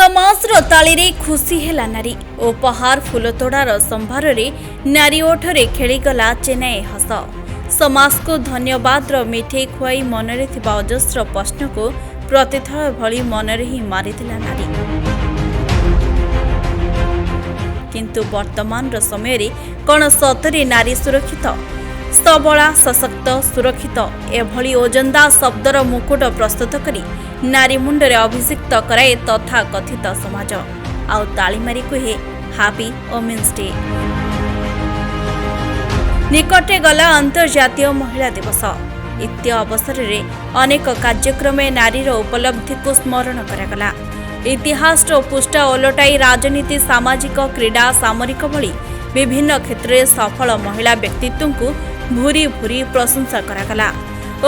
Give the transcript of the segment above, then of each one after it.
ସମାଜର ତାଳିରେ ଖୁସି ହେଲା ନାରୀ। ଉପହାର ଫୁଲତୋଡ଼ାର ସମ୍ଭାରରେ ନାରୀ ଓଠରେ ଖେଳିଗଲା ଚେନାଏ ହସ। ସମାଜକୁ ଧନ୍ୟବାଦର ମିଠେଇ ଖୁଆଇ ମନରେ ଥିବା ଅଜସ୍ର ପ୍ରଶ୍ନକୁ ପ୍ରତିଥର ଭଳି ମନରେ ହିଁ ମାରିଦେଲା ନାରୀ। କିନ୍ତୁ ବର୍ତ୍ତମାନର ସମୟରେ କ'ଣ ସତରେ ନାରୀ ସୁରକ୍ଷିତ? ସବଳା, ସଶକ୍ତ, ସୁରକ୍ଷିତ ଏଭଳି ଓଜନଦାର ଶବ୍ଦର ମୁକୁଟ ପ୍ରସ୍ତୁତ କରି ନାରୀ ମୁଣ୍ଡରେ ଅଭିଷିକ୍ତ କରାଏ ତଥାକଥିତ ସମାଜ, ଆଉ ତାଳି ମାରି କୁହେ ହାପି ଓମେନ୍ସ ଡେ। ନିକଟରେ ଗଲା ଅନ୍ତର୍ଜାତୀୟ ମହିଳା ଦିବସ। ଇତ୍ୟ ଅବସରରେ ଅନେକ କାର୍ଯ୍ୟକ୍ରମେ ନାରୀର ଉପଲବ୍ଧିକୁ ସ୍ମରଣ କରାଗଲା। ଇତିହାସର ପୃଷ୍ଠା ଓଲଟାଇ ରାଜନୀତି, ସାମାଜିକ, କ୍ରୀଡ଼ା, ସାମରିକ ଭଳି ବିଭିନ୍ନ କ୍ଷେତ୍ରରେ ସଫଳ ମହିଳା ବ୍ୟକ୍ତିତ୍ୱଙ୍କୁ ଭୁରି ଭୁରି ପ୍ରଶଂସା କରାଗଲା।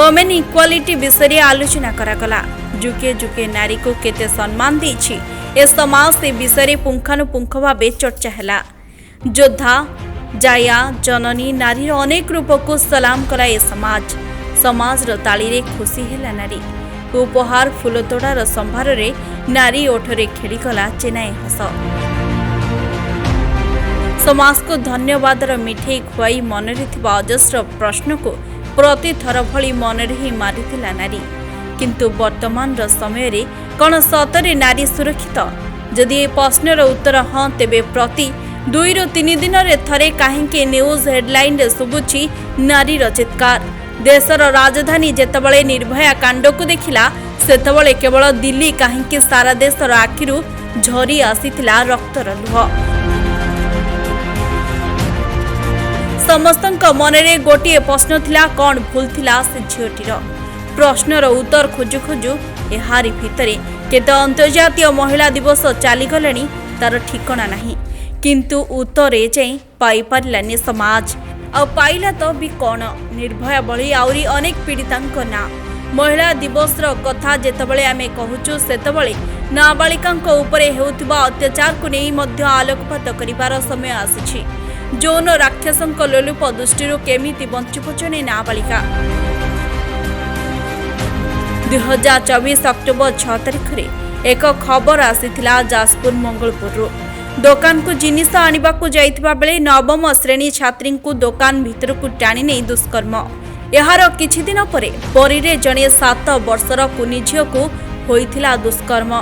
ଓମେନ୍ ଇକ୍ୱାଲିଟି ବିଷୟରେ ଆଲୋଚନା କରାଗଲା। ଯୁଗେ ଯୁଗେ ନାରୀକୁ କେତେ ସମ୍ମାନ ଦେଇଛି ଏ ସମାଜ, ସେ ବିଷୟରେ ପୁଙ୍ଖାନୁପୁଙ୍ଖ ଭାବେ ଚର୍ଚ୍ଚା ହେଲା। ଯୋଦ୍ଧା, ଜାୟା, ଜନନୀ, ନାରୀର ଅନେକ ରୂପକୁ ସଲାମ କଲା ଏ ସମାଜ। ସମାଜର ତାଳିରେ ଖୁସି ହେଲା ନାରୀ। ଉପହାର ଫୁଲତୋଡ଼ାର ସମ୍ଭାରରେ ନାରୀ ଓଠରେ ଖେଳିଗଲା ଚେନାଏ ହସ। ସମାଜକୁ ଧନ୍ୟବାଦର ମିଠେଇ ଖୁଆଇ ମନରେ ଥିବା ଅଜସ୍ର ପ୍ରଶ୍ନକୁ ପ୍ରତିଥର ଭଳି ମନରେ ହିଁ ମାରିଥିଲା ନାରୀ। କିନ୍ତୁ ବର୍ତ୍ତମାନର ସମୟରେ କ'ଣ ସତରେ ନାରୀ ସୁରକ୍ଷିତ? ଯଦି ଏ ପ୍ରଶ୍ନର ଉତ୍ତର ହଁ, ତେବେ ପ୍ରତି 2ରୁ 3 ଦିନରେ ଥରେ କାହିଁକି ନ୍ୟୁଜ୍ ହେଡଲାଇନରେ ଶୁଭୁଛି ନାରୀର ଚିତ୍କାର? ଦେଶର ରାଜଧାନୀ ଯେତେବେଳେ ନିର୍ଭୟା କାଣ୍ଡକୁ ଦେଖିଲା, ସେତେବେଳେ କେବଳ ଦିଲ୍ଲୀ କାହିଁକି, ସାରା ଦେଶର ଆଖିରୁ ଝରି ଆସିଥିଲା ରକ୍ତର ଲୁହ। ସମସ୍ତଙ୍କ ମନରେ ଗୋଟିଏ ପ୍ରଶ୍ନ ଥିଲା, କ'ଣ ଭୁଲ ଥିଲା ସେ ଝିଅଟିର? ପ୍ରଶ୍ନର ଉତ୍ତର ଖୋଜୁ ଖୋଜୁ ଏହାରି ଭିତରେ କେତେ ଅନ୍ତର୍ଜାତୀୟ ମହିଳା ଦିବସ ଚାଲିଗଲେଣି ତାର ଠିକଣା ନାହିଁ, କିନ୍ତୁ ଉତ୍ତର ଏଯାଏଁ ପାଇପାରିଲାନି ସମାଜ। ଆଉ ପାଇଲା ତ ବି କ'ଣ? ନିର୍ଭୟା ଭଳି ଆହୁରି ଅନେକ ପୀଡ଼ିତାଙ୍କ ନାଁ। ମହିଳା ଦିବସର କଥା ଯେତେବେଳେ ଆମେ କହୁଛୁ, ସେତେବେଳେ ନାବାଳିକାଙ୍କ ଉପରେ ହେଉଥିବା ଅତ୍ୟାଚାରକୁ ନେଇ ମଧ୍ୟ ଆଲୋକପାତ କରିବାର ସମୟ ଆସିଛି। ଯୌନ ରାକ୍ଷସଙ୍କ ଲୋଲୁପ ଦୃଷ୍ଟିରୁ କେମିତି ବଞ୍ଚିବ ଜଣେ ନାବାଳିକା? 2024 ଅକ୍ଟୋବର 6 ତାରିଖରେ ଏକ ଖବର ଆସିଥିଲା ଯାଜପୁର ମଙ୍ଗଳପୁରରୁ। ଦୋକାନକୁ ଜିନିଷ ଆଣିବାକୁ ଯାଇଥିବା ବେଳେ ନବମ ଶ୍ରେଣୀ ଛାତ୍ରୀଙ୍କୁ ଦୋକାନ ଭିତରକୁ ଟାଣି ନେଇ ଦୁଷ୍କର୍ମ। ଏହାର କିଛି ଦିନ ପରେ ବରୀରେ ଜଣେ 7 ବର୍ଷର କୁନି ଝିଅକୁ ହୋଇଥିଲା ଦୁଷ୍କର୍ମ।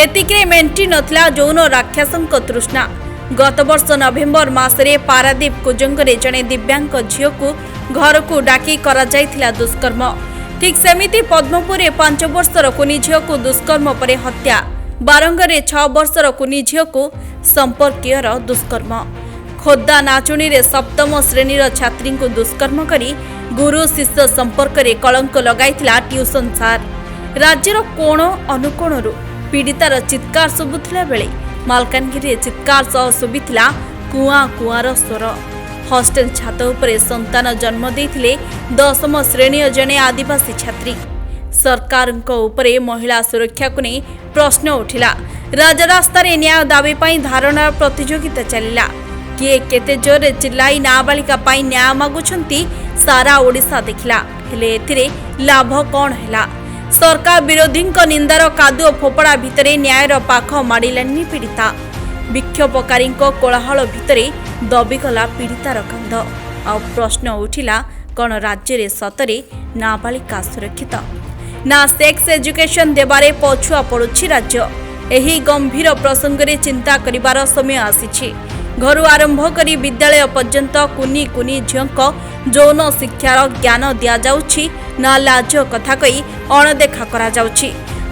ଏତିକିରେ ମେଣ୍ଟି ନଥିଲା ଯୌନ ରାକ୍ଷସଙ୍କ ତୃଷ୍ଣା। ଗତବର୍ଷ ନଭେମ୍ବର ମାସରେ ପାରାଦୀପ କୁଜଙ୍ଗରେ ଜଣେ ଦିବ୍ୟାଙ୍ଗ ଝିଅକୁ ଘରକୁ ଡାକି କରାଯାଇଥିଲା ଦୁଷ୍କର୍ମ। ଠିକ୍ ସେମିତି ପଦ୍ମପୁରରେ 5 ବର୍ଷର କୁନି ଝିଅକୁ ଦୁଷ୍କର୍ମ ପରେ ହତ୍ୟା। ବାରଙ୍ଗରେ 6 ବର୍ଷର କୁନି ଝିଅକୁ ସମ୍ପର୍କୀୟର ଦୁଷ୍କର୍ମ। ଖୋର୍ଦ୍ଧା ନାଚୁଣୀରେ ସପ୍ତମ ଶ୍ରେଣୀର ଛାତ୍ରୀଙ୍କୁ ଦୁଷ୍କର୍ମ କରି ଗୁରୁ ଶିଷ୍ୟ ସମ୍ପର୍କରେ କଳଙ୍କ ଲଗାଇଥିଲା ଟ୍ୟୁସନ ସାର୍। ରାଜ୍ୟର କୋଣ ଅନୁକୋଣରୁ ପୀଡ଼ିତାର ଚିତ୍କାର ଶୁଭୁଥିଲା ବେଳେ ମାଲକାନଗିରିରେ ଚିତ୍କାର ସହ ଶୁଭିଥିଲା କୁଆଁ କୁଆଁର ସ୍ୱର। ହଷ୍ଟେଲ ଛାତ ଉପରେ ସନ୍ତାନ ଜନ୍ମ ଦେଇଥିଲେ ଦଶମ ଶ୍ରେଣୀୟ ଜଣେ ଆଦିବାସୀ ଛାତ୍ରୀ। ସରକାରଙ୍କ ଉପରେ ମହିଳା ସୁରକ୍ଷାକୁ ନେଇ ପ୍ରଶ୍ନ ଉଠିଲା। ରାଜରାସ୍ତାରେ ନ୍ୟାୟ ଦାବି ପାଇଁ ଧାରଣାର ପ୍ରତିଯୋଗିତା ଚାଲିଲା। କିଏ କେତେ ଜୋରରେ ଚିଲ୍ଲାଇ ନାବାଳିକା ପାଇଁ ନ୍ୟାୟ ମାଗୁଛନ୍ତି ସାରା ଓଡ଼ିଶା ଦେଖିଲା। ହେଲେ ଏଥିରେ ଲାଭ କ'ଣ ହେଲା? ସରକାର ବିରୋଧୀଙ୍କ ନିନ୍ଦାର କାଦୁଅ ଫୋପଡ଼ା ଭିତରେ ନ୍ୟାୟର ପାଖ ମାଡ଼ିଲାନି ପୀଡ଼ିତା। ବିକ୍ଷୋଭକାରୀଙ୍କ କୋଳାହଳ ଭିତରେ ଦବିଗଲା ପୀଡ଼ିତାର କାନ୍ଦ। ଆଉ ପ୍ରଶ୍ନ ଉଠିଲା, କ'ଣ ରାଜ୍ୟରେ ସତରେ ନାବାଳିକା ସୁରକ୍ଷିତ, ନା ସେକ୍ସ ଏଜୁକେସନ ଦେବାରେ ପଛୁଆ ପଡ଼ୁଛି ରାଜ୍ୟ? ଏହି ଗମ୍ଭୀର ପ୍ରସଙ୍ଗରେ ଚିନ୍ତା କରିବାର ସମୟ ଆସିଛି। ଘରୁ ଆରମ୍ଭ କରି ବିଦ୍ୟାଳୟ ପର୍ଯ୍ୟନ୍ତ କୁନି କୁନି ଝିଅଙ୍କ ଯୌନ ଶିକ୍ଷାର ଜ୍ଞାନ ଦିଆଯାଉଛି ନା ଲାଜ କଥା କହି ଅଣଦେଖା କରାଯାଉଛି?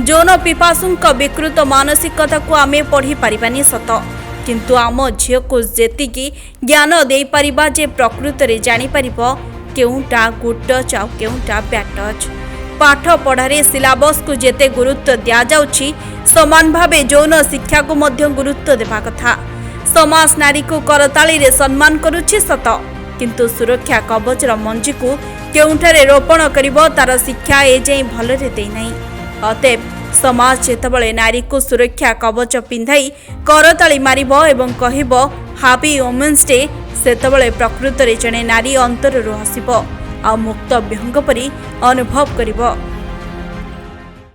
ଯୌନ ପିପାସୁଙ୍କ ବିକୃତ ମାନସିକତାକୁ ଆମେ ପଢ଼ିପାରିବାନି ସତ, କିନ୍ତୁ ଆମ ଝିଅକୁ ଯେତିକି ଜ୍ଞାନ ଦେଇପାରିବା ଯେ ପ୍ରକୃତରେ ଜାଣିପାରିବ କେଉଁଟା ଗୁଡ୍ ଟଚ୍ ଆଉ କେଉଁଟା ବ୍ୟାଡ୍ ଟଚ୍। ପାଠ ପଢ଼ାରେ ସିଲାବସ୍କୁ ଯେତେ ଗୁରୁତ୍ୱ ଦିଆଯାଉଛି, ସମାନ ଭାବେ ଯୌନ ଶିକ୍ଷାକୁ ମଧ୍ୟ ଗୁରୁତ୍ୱ ଦେବା କଥା। ସମାଜ ନାରୀକୁ କରତାଳିରେ ସମ୍ମାନ କରୁଛି ସତ, କିନ୍ତୁ ସୁରକ୍ଷା କବଚର ମଞ୍ଜିକୁ କେଉଁଠାରେ ରୋପଣ କରିବ ତାର ଶିକ୍ଷା ଏଯାଏଁ ଭଲରେ ଦେଇନାହିଁ। ଅତଏବ ସମାଜ ଯେତେବେଳେ ନାରୀକୁ ସୁରକ୍ଷା କବଚ ପିନ୍ଧାଇ କରତାଳି ମାରିବ ଏବଂ କହିବ ହାପି ଓମେନ୍ସ ଡେ, ସେତେବେଳେ ପ୍ରକୃତରେ ଜଣେ ନାରୀ ଅନ୍ତରରୁ ହସିବ ଆଉ ମୁକ୍ତ ବିହଙ୍ଗ ପରି ଅନୁଭବ କରିବ।